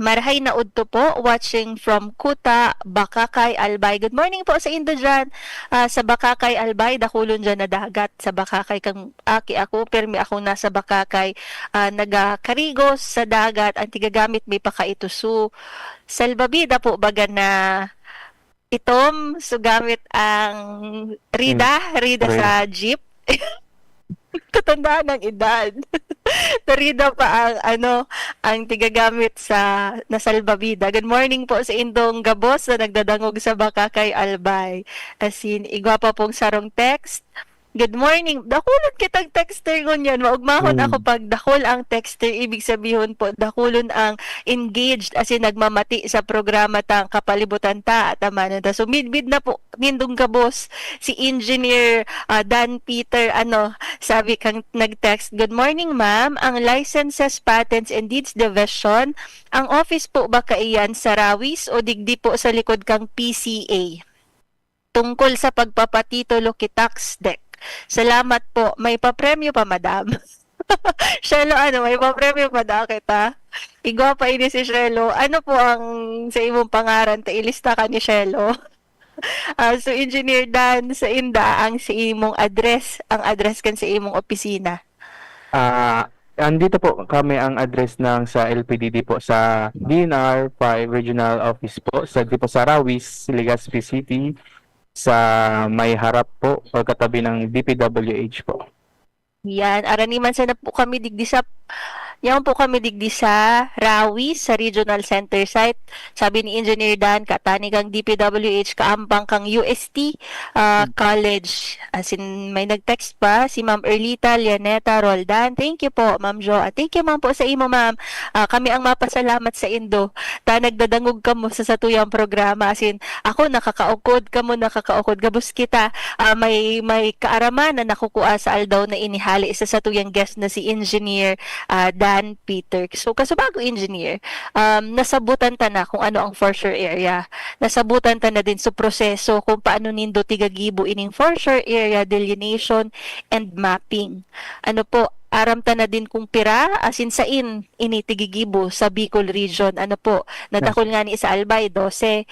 "Marahay na udto po, watching from Kuta, Bacacay, Albay." Good morning po saindo diyan, ah, sa Bacacay, Albay. Dakulon diyan na dagat sa Bacacay. Kang aki ako, pirmi akong nasa Bacacay, ah, nagakarigos sa dagat. Ang tigagamit may pakaituso. Salbabida po baga na itom, so gamit ang rida, rida Rida. sa jeep. Katandaan ng edad. Narida pa ang, ano, ang tigagamit sa, na salbabida. Good morning po saindong gabos na nagdadangog sa Bacacay, Albay. As in, igwa pa pong sarong text. "Good morning." Dakulon kitang texter ngunyan. Maugmahon Hmm. ako pag dakul ang texter. Ibig sabihon po, dakulon ang engaged, as in, nagmamati sa programa tang Kapalibutan Ta, tama na ta. So, midbid na po nindong gabos si Engineer, ah, Dan Peter, ano, sabi kang nag-text, "Good morning, ma'am. Ang Licenses, Patents, and Deeds Division, ang office po ba kaiyan sa Rawis o digdi po sa likod kang P C A? Tungkol sa pagpapatitulo ki Tax Dec. Salamat po. May papremyo pa, madam." Shelo, ano, may papremyo pa daw kita. Igwa pa ini si Shelo. Ano po ang sa imong pangaran? Ta ilista ka ni Shelo. Ah, so, Engineer Dan, sainda ang sa imong address, ang address kan sa imong opisina? Ah, andito po kami ang address ng sa L P D D po sa D N R five Regional Office po sa, di po sa Rawis, Legazpi City, sa may harap po o katabi ng D P W H po. Yan, arani man sana po kami digdi sa, yaon po kami digdi sa Rawis, sa Regional Center Site. Sabi ni Engineer Dan, katani kang D P W H, kaampang kang U S T, ah, Hmm. College. As in, may nag-text pa, si Ma'am Erlita Lianeta Roldan. Thank you po, Ma'am Jo. At thank you man po sa imo, ma'am. Ah, kami ang mapasalamat saindo ta nagdadangog kamo sa satuyang programa. As in, ako, nakakaukod, kamo, nakakaukod. Gabos kita, ah, may, may kaaraman na nakukua sa aldaw na ini hali sa satuyang guest na si Engineer, ah, Dan Peter. So, kasubago, Engineer, um, nasabutan ta na kung ano ang for sure area. Nasabutan ta na din sa proseso kung paano nindo tigagibo ining for sure area delineation and mapping. Ano po, aram ta na din kung pira, as in, sain ini tigigibo sa Bicol Region. Ano po, nadakul ngani sa Albay, dose.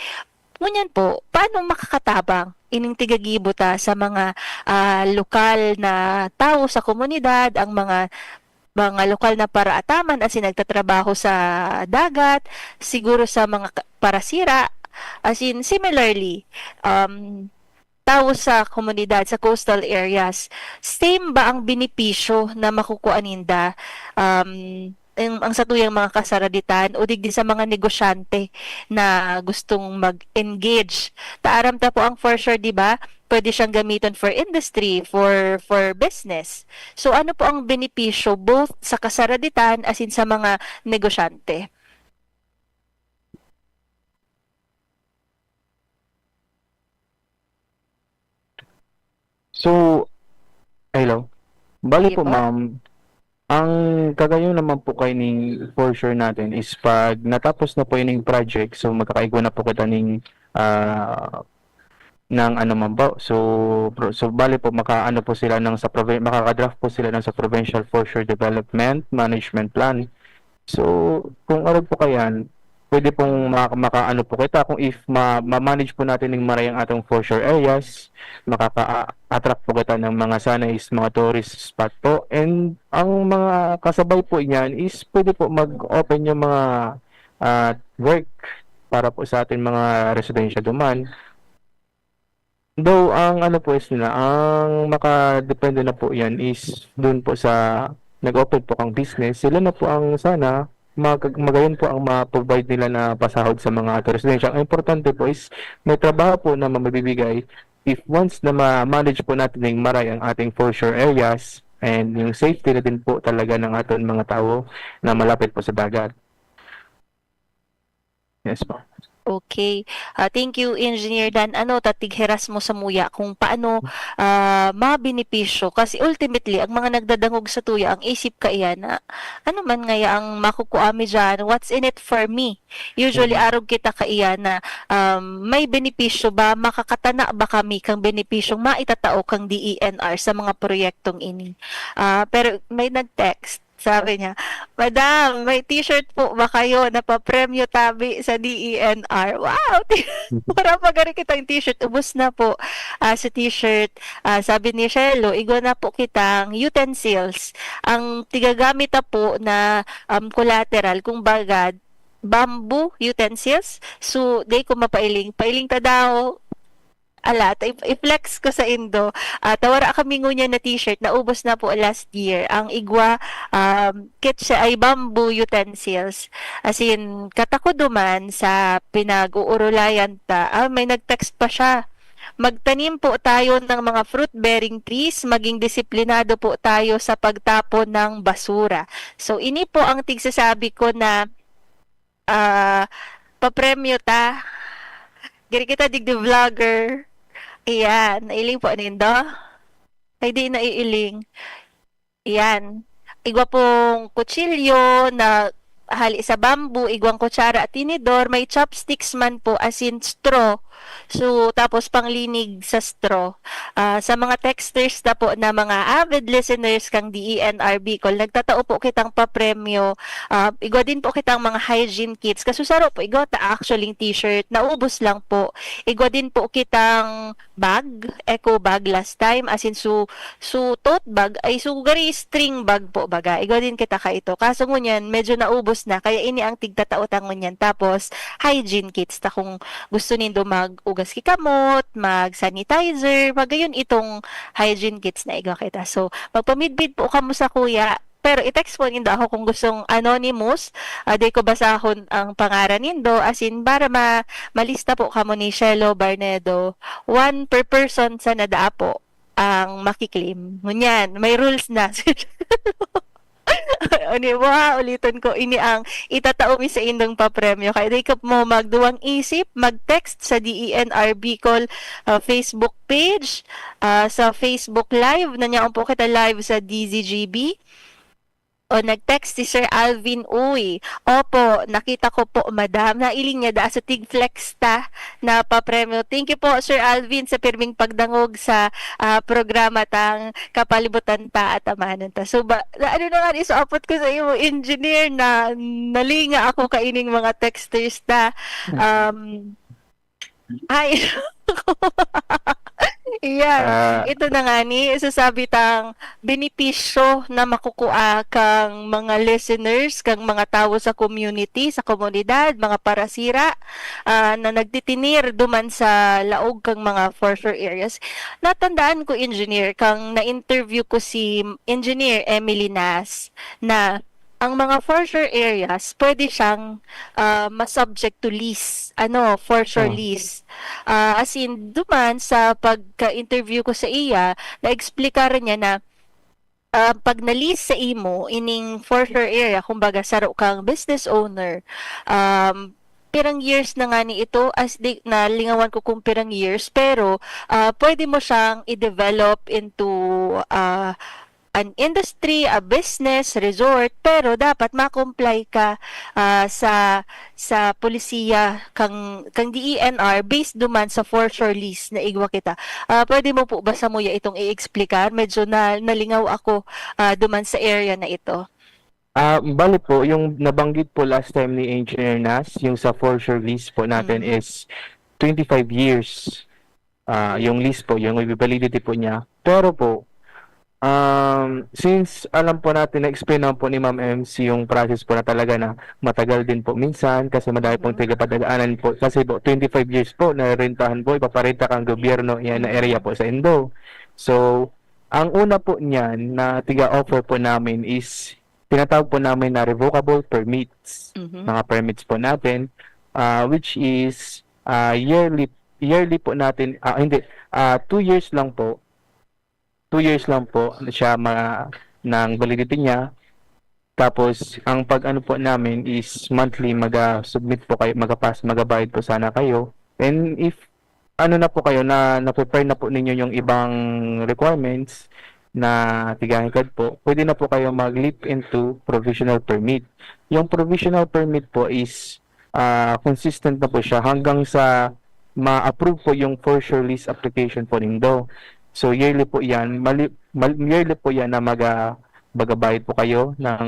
Ngunyan po, paano makakatabang ining tigagibo ta sa mga, ah, lokal na tawo sa komunidad, ang mga, mga lokal na paraataman, as in, nagtatrabaho sa dagat, siguro sa mga ka-, parasira, as in, similarly, um, tawo sa komunidad, sa coastal areas, same ba ang benepisyo na makukuha ninda, um, ang, ang satuyang mga kasaraditan o digdi sa mga negosyante na gustong mag-engage. Ta aram ta po ang For Sure, di ba? Pwede siyang gamiton for industry, for, for business. So, ano po ang benepisyo both sa kasaraditan as in sa mga negosyante? So, hello. Bali Sige po, po. Ma'am, ang kagayon naman po kay ning For Sure natin is pag natapos na po yung project, so magkakaigwa na po kita ning, ah, ng ano man po. So, pro- so bali po, makaano po sila ng sa provi- makaka-draft po sila ng sa Provincial For Sure Development Management Plan. So, kung ano po kayan, pwede pong ma- makaano po kita kung if ma- ma-manage po natin ng maray ang atong For Sure areas, makaka-attract po kita ng mga sana is mga tourist spot po. And ang mga kasabay po niyan is pwede po mag-open yung mga ah, work para po sa ating mga residensya duman. Though ang ano po is nila, ang makadepende na po yan is dun po sa nag-open po kang business, sila na po ang sana mag magayon po ang ma-provide nila na pasahod sa mga residensya. Ang importante po is may trabaho po na mabibigay if once na ma-manage po natin ng maray ang ating for sure areas and yung safety na din po talaga ng ating mga tao na malapit po sa dagat. Yes po. Okay. Ah, thank you, Engineer Dan. Ano, tatig heras mo sa muya kung paano ah, mabenepisyo. Kasi ultimately, ang mga nagdadangog sa tuya, ang isip kaiyan na, ano man ngaya ang makukua mi dyan? What's in it for me? Usually, Mhm. arog kita kaiyan na um, may benepisyo ba? Makakatana ba kami kang benepisyong maitatao kang D E N R sa mga proyektong ini? Ah, pero may nag-text. Sabi niya, "Madam, may t-shirt po ba kayo na papremyo tabi sa D E N R?" Wow! Wala pa gari kitang t-shirt. Ubos na po ah, sa t-shirt. Ah, sabi ni Shelo, "Igwa na po kitang utensils." Ang tigagamit na po na um, collateral, kung baga, bamboo utensils. So, di ko mapailing. Pailing ta daw. Ala, ta i-, i-flex ko sa indo. Ah, tawara kami ngunyan na t-shirt, naubos na po last year. Ang igwa, um, kitsa ay bamboo utensils. As in, katakodo man sa pinag-uurulayan ta. Ah, may nag-text pa siya. "Magtanim po tayo ng mga fruit-bearing trees, maging disiplinado po tayo sa pagtapon ng basura." So, ini po ang tigsasabi ko na ah, papremyo ta. Giri kita digdi vlogger. Iyan, nailing po nindo? Ay, di naiiling. Iyan. Igwa pong kutsilyo na hali sa bamboo, igwang kutsara at tinidor, may chopsticks man po, as in straw. So, tapos panglinig sa straw. Ah, sa mga texters na po na mga avid listeners kang D E N R Bicol, nagtatao po kitang papremyo. Ah, igwa din po kitang mga hygiene kits. Kasusaro po, igwa ta actually t-shirt. Naubos lang po. Igwa din po kitang bag, eco bag last time. As in, su, su tote bag, ay su gari string bag po baga. Igwa din kita ka ito. Kaso ngunyan, medyo naubos na. Kaya ini ang tigtatao ta ngunyan. Tapos, hygiene kits ta kung gusto nindo mag-ugas ki kamot, mag-sanitizer, magayon itong hygiene kits na igwa kita. So, magpamidbid po kamo sa kuya, pero i-text po nindo ako kung gustong anonymous, ah, di ko basahon ang pangaran nindo, as in, para ma malista po kamo ni Shelo Barnedo, one per person sa nada po ang makiklaim. Ngunyan, may rules na. Ani mo ha, uliton ko, ini ang itatao mi sa indong papremyo. Kaya di ka mo magduwang isip, mag-text sa D E N R Bicol ah, Facebook page, ah, sa Facebook Live, na niya po kita live sa D Z G B. O, nag-text si Sir Alvin Uy. Opo, nakita ko po, madam. Nailing niya da sa tig-flex ta na papremyo. Thank you po, Sir Alvin, sa pirming pagdangog sa ah, programa tang kapalibutan ta at amanon ta. So, ba, na, ano na nga, isuapot ko sa iyo, engineer, na nalinga ako kaining mga texters ta. Um, ay, Iyan. Ah, Ito na nga ni, sasabi tang benepisyo na makukua kang mga listeners, kang mga tawo sa community, sa komunidad, mga parasira, ah, na nagtitinir duman sa laog kang mga for sure areas. Natandaan ko, engineer, kang na-interview ko si Engineer Emily Nas na ang mga for sure areas, pwede siyang, ah, ma-subject to lease, ano, for sure Oh. lease. Ah, as in, duman sa pagka-interview ko sa iya, na-explikaran niya na, ah, pag na-lease sa imo, ining for sure area, kumbaga, saro kang business owner, um, pirang years na nga ni ito, as di, nalingawan ko kung pirang years, pero, ah, pwede mo siyang i-develop into, ah, an industry, a business, resort, pero dapat ma-comply ka, ah, sa, sa polisiya kang, kang D E N R based duman sa for sure lease na igwa kita. Ah, pwede mo po ba samuya itong i-explicar? Medyo na, nalingaw ako, ah, duman sa area na ito. Ah, bali po, yung nabanggit po last time ni Engineer Nas, yung sa for sure lease po natin Mhm. is twenty-five years. Ah, yung lease po, yung validity po niya. Pero po, um, since alam po natin, na-explain naman po ni Ma'am M C yung process po na talaga na matagal din po minsan kasi madami pong Mhm. tagapadaanan po. Kasi po, twenty-five years po, narentahan po, ipaparenta kang gobyerno yan na area Mhm. po sa Indo. So, ang una po niyan na tiga-offer po namin is tinatawag po namin na revocable permits. Mhm. Mga permits po natin, ah, which is, ah, yearly, yearly po natin, ah, hindi, ah, two years lang po. Two years lang po siya ma-, ng validity niya. Tapos, ang pag-ano po namin is monthly, maga-submit po kayo, magapas, magabayad po sana kayo. And if ano na po kayo, na, na-prepare na po ninyo yung ibang requirements na tiga-NCAD po, pwede na po kayo mag-leap into provisional permit. Yung provisional permit po is, ah, consistent na po siya hanggang sa ma-approve po yung for sure lease application po nindo. So, yearly po yan. Mali-, mal-, yearly po yan na maga-, magabayad po kayo ng,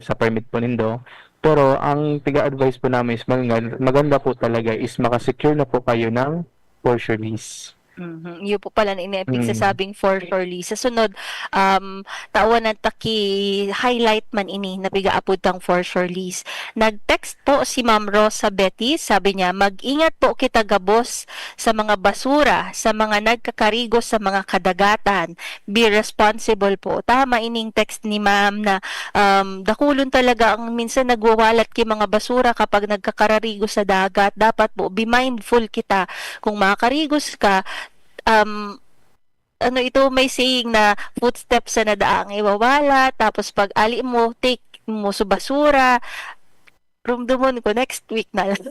sa permit po nindo. Pero ang tiga-advise po namin is maganda, maganda po talaga is makasecure na po kayo ng for sure lease. Mhm. Yun po pala na ini-, Mm. pigsasabing for sure lease. Sa sunod, um, tawan na taki-highlight man ini na piga-apod tang for sure lease. Nag-text po si Ma'am Rosa Betis, sabi niya, "Mag-ingat po kita gabos sa mga basura, sa mga nagkakarigos sa mga kadagatan. Be responsible po." Tama ining text ni Ma'am na, um, dakulon talaga ang minsan nagwawalat ki mga basura kapag nagkakararigos sa dagat. Dapat po, be mindful kita. Kung makarigos ka, um, ano ito, may saying na footsteps sa nadaang iwawalat, tapos pag ali mo, take mo sa basura. Rumdumon ko, next week na lang.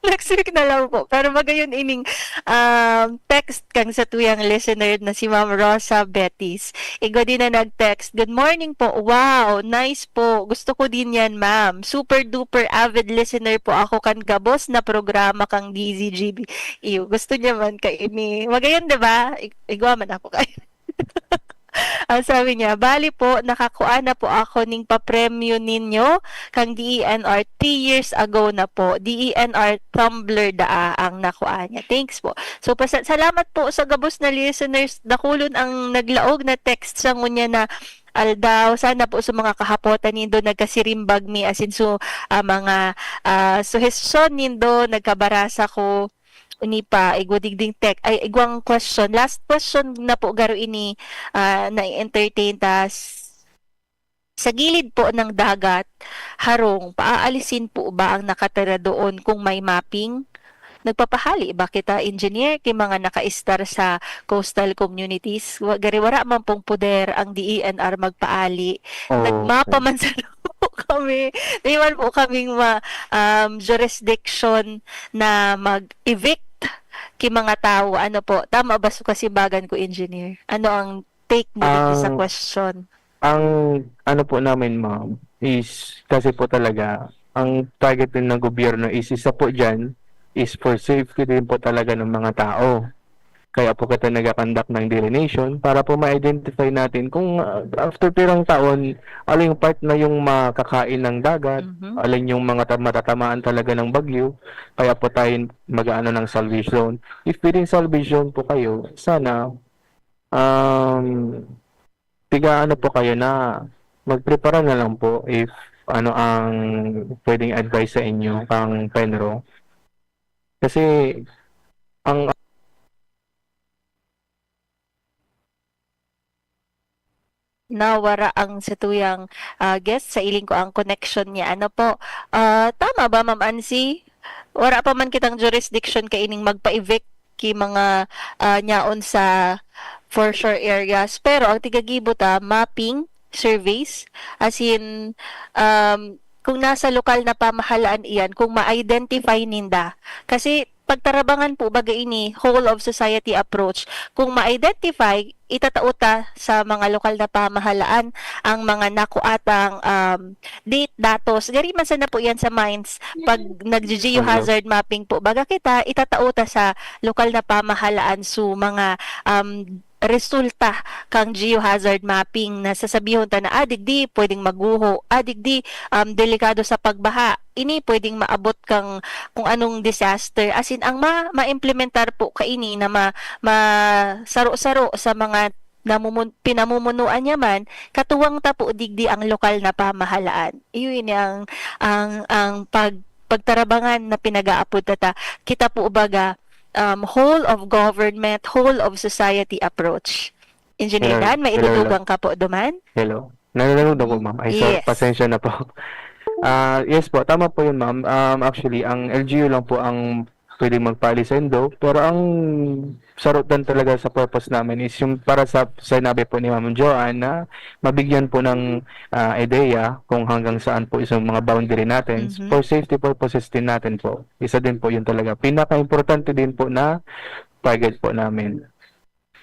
Next week na lang po. Pero magayon ining, um, text kang sa tuyang listener na si Ma'am Rosa Betis. Igwa din na nag-text, "Good morning po. Wow, nice po. Gusto ko din yan, ma'am. Super duper avid listener po ako kan gabos na programa kang D Z G B." Iyo, gusto niya man ka ini. Magayon, di ba? Ig-, igwa man ako kay. Ang sabi niya, "Bali po, nakakua na po ako ning papremyo ninyo kang D E N R three years ago na po. D E N R tumbler daa ang nakua niya." Thanks po. So, pasa-, salamat po sa gabos na listeners. Dakulon ang naglaog na text sa ngunya na aldaw. Sana po sa mga kahapotan nindo, nagkasirimbag mi, asin so, ah, mga, ah, suhestyon nindo, nagkabarasa ko. Ini pa, igwa digding tek-, ay, igwang question. Last question na po, garo ini, ah, na-entertain ta. S-, sa gilid po ng dagat, harong, paaalisin po ba ang nakatira doon kung may mapping? Nagpapahali ba kita, engineer, ki mga nakaistar sa coastal communities? Wa-, gari wara man pong poder ang D E N R magpaali. Oo, Nagmapa sir. man sana po kami. Di man po kaming ma-, um, jurisdiction na mag-evict ki mga tawo. Ano po? Tama ba su kasimbagan ko, engineer? Ano ang take mo dito sa Ang question? Ang ano po namin, ma'am, is kasi po talaga, ang target din ng gobyerno is isa po diyan is for safety din po talaga ng mga tao. Kaya po kita nagka-conduct ng delineation para po ma-identify natin kung, ah, after pirang taon, alin yung part na yung makakain ng dagat, Mhm. alin yung mga ta-, matatamaan talaga ng bagyo, kaya po tayo mag-aano ng salvage zone. If pwedeng salvage zone po kayo, sana, um, tiga ano po kayo na magprepara na lang po if ano ang pwedeng advice sa inyo kang Penro. Kasi ang nawara ang satuyang, ah, guest, sa iling ko ang connection niya. Ano po? Ah, tama ba, Ma'am Ansi? Wara pa man kitang jurisdiction kaining magpa-evict ki mga, ah, nyaon sa for sure areas. Pero ang tigagibo ta, mapping, surveys, as in, um, kung nasa lokal na pamahalaan iyan, kung ma-identify ninda. Kasi pagtarabangan po baga ini, whole of society approach. Kung ma-identify, itatao ta sa mga lokal na pamahalaan ang mga nakuatang, um, date, datos. Gari man sana po yan sa mines, pag nag-geohazard mapping po baga kita, itatao ta sa lokal na pamahalaan. So, mga, um, resulta kang geohazard mapping na sasabihon ta na, ah, digdi pwedeng maguho, ah, digdi, um, delikado sa pagbaha, ini pwedeng maabot kang kung anong disaster. As in, ang ma-, ma-implementar po kaini na ma-, masaro-saro sa mga namumun-, pinamumunuan niya man, katuwang ta po digdi ang lokal na pamahalaan. Iyo ini ang, ang, ang pag-, pagtarabangan na pinag-aapod ta ta. Kita po baga, um, whole of government, whole of society approach. Engineer Hello, Dan, may hello, hello. itutugang ka po duman? Hello. Narinig daw po, ma'am. Ay, sorry, Yes. pasensya na po. Ah, yes po, tama po yun, ma'am. Um, actually, ang L G U lang po ang pwedeng magpali sa indo. Pero ang sarutan talaga sa purpose namin is yung para sa sinabi po ni Ma'am Joanne na mabigyan po ng, ah, ideya kung hanggang saan po yung mga boundary natin. Mhm. For safety purposes din natin po. Isa din po yun talaga. Pinaka-importante din po na target po namin.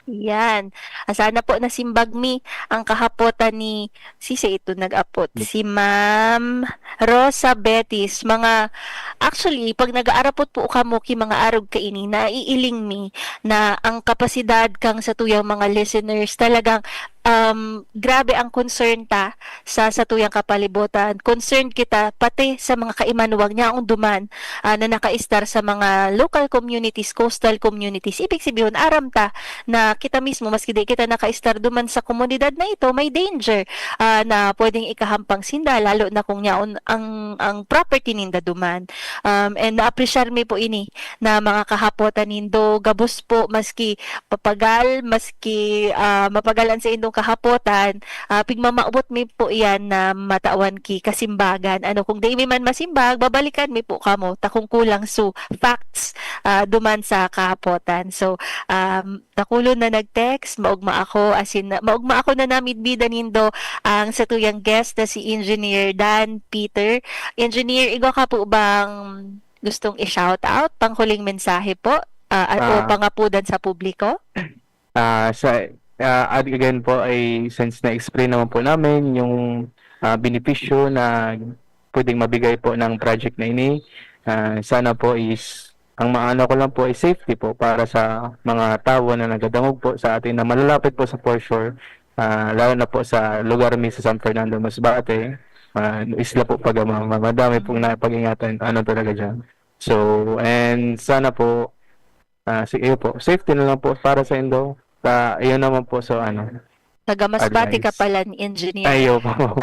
Yan. Ah, sana po nasimbag mi ang kahapotan ni, sisay ito nag-apod? Ni Si Ma'am Rosa Betis. Mga, actually, pag nag-aarapot po kamo ki mga arog kaini, naiiling mi na ang kapasidad kang satuyang mga listeners, talagang, um, grabe ang concern ta sa satuyang kapalibutan. Concerned kita pati sa mga kaimanuwang nyaong duman, ah, na nakaistar sa mga local communities, coastal communities. Ibig sabihin, aram ta na kita mismo, maski di kita nakaistar duman sa komunidad na ito, may danger, ah, na pwedeng ikahampang sinda, lalo na kung nyaon ang, ang property ninda duman. Um, and na-appreciate mi po ini na mga kahapotan nindo, gabos po, maski papagal, maski, ah, mapagal an saindong kahapotan, ah, pigmamawot mi po iyan na matawan ki kasimbagan. Ano, kung di mi man masimbag, babalikan mi po kamo, ta kung kulang su facts, ah, duman sa kahapotan. So, um, nakulon na nag-text, maugma ako, as in, maugma ako na namidbidan nindo ang satuyang guest na si Engineer Dan Peter. Engineer, igwa ka po bang gustong i-shout out, panghuling mensahe po, ah, at o Ah. pangapudan sa publiko? Ah, sa, ah, ad-, again po ay since na-explain naman po namin yung, ah, benepisyo na pwedeng mabigay po ng project na ini, ah, sana po is ang maano ko lang po is safety po para sa mga tawo na nagadangog po sa atin na malalapit po sa foreshore, ah, lalo na po sa lugar mi sa San Fernando Masbate, ah, isla po pag ma-, ma-, madami pong napag-ingatan, ano talaga diyan. So, and sana po, ah, sige po, safety na lang po para sa indo. Ta, iyon naman po, so ano, Taga Masbate ka advice. pala, Engineer. Ayo po.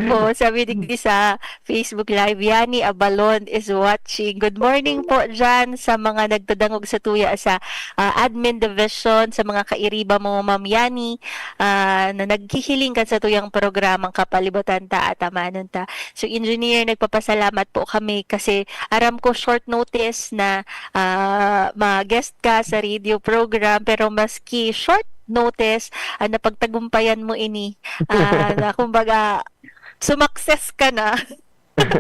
Po, sabi digdi sa Facebook Live, Yani Abalon is watching. Good morning po dyan sa mga nagdadangog sa tuya sa, ah, admin division, sa mga kairiba mo, Ma'am Yani, ah, na naghihiling kan sa tuyang programang Kapalibutan Ta at Amanon Ta. So, Engineer, nagpapasalamat po kami kasi aram ko short notice na, ah, ma-guest ka sa radio program, pero maski short notice, ah, napagtagumpayan mo ini, ah, na kumbaga, sumakses ka na.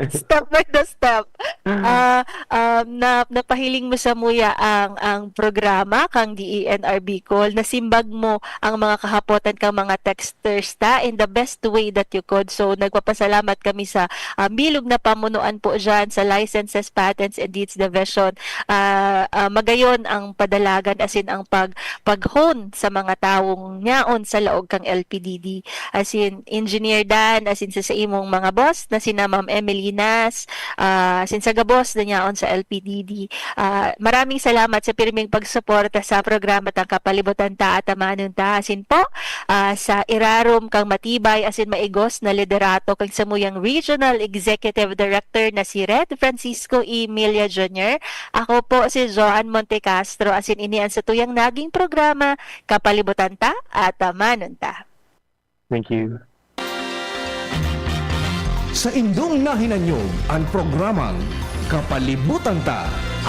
Step by the step. Ah, um, na, napahiling mo sa muya ang, ang programa kang D E N R Bicol. Nasimbag mo ang mga kahapotan kang mga texters ta in the best way that you could. So, nagpapasalamat kami sa, ah, bilog na pamunuan po dyan sa Licenses, Patents, and Deeds Division. Ah, ah, magayon ang padalagan, as in ang pag-, pag-hone sa mga tawong nyaon sa laog kang L P D D. As in, Engineer Dan, as in sa, sa imong mga boss na sina Ma'am Emily Nas, ah, as in sa gabos na nyaon sa L P D D. Ah, maraming salamat sa pirming pagsuporta sa programa tang Kapalibutan Ta at Amanon Ta. As in po, ah, sa irarom kang matibay, as in maigos na liderato kang samuyang Regional Executive Director na si Red Francisco Emilia Junior. Ako po si Joan Montecastro, as in ini ang satuyang naging programa, Kapalibutan Ta at Amanon Ta. Thank you. Sa indong nahinanyog an programang Kapalibutan Ta.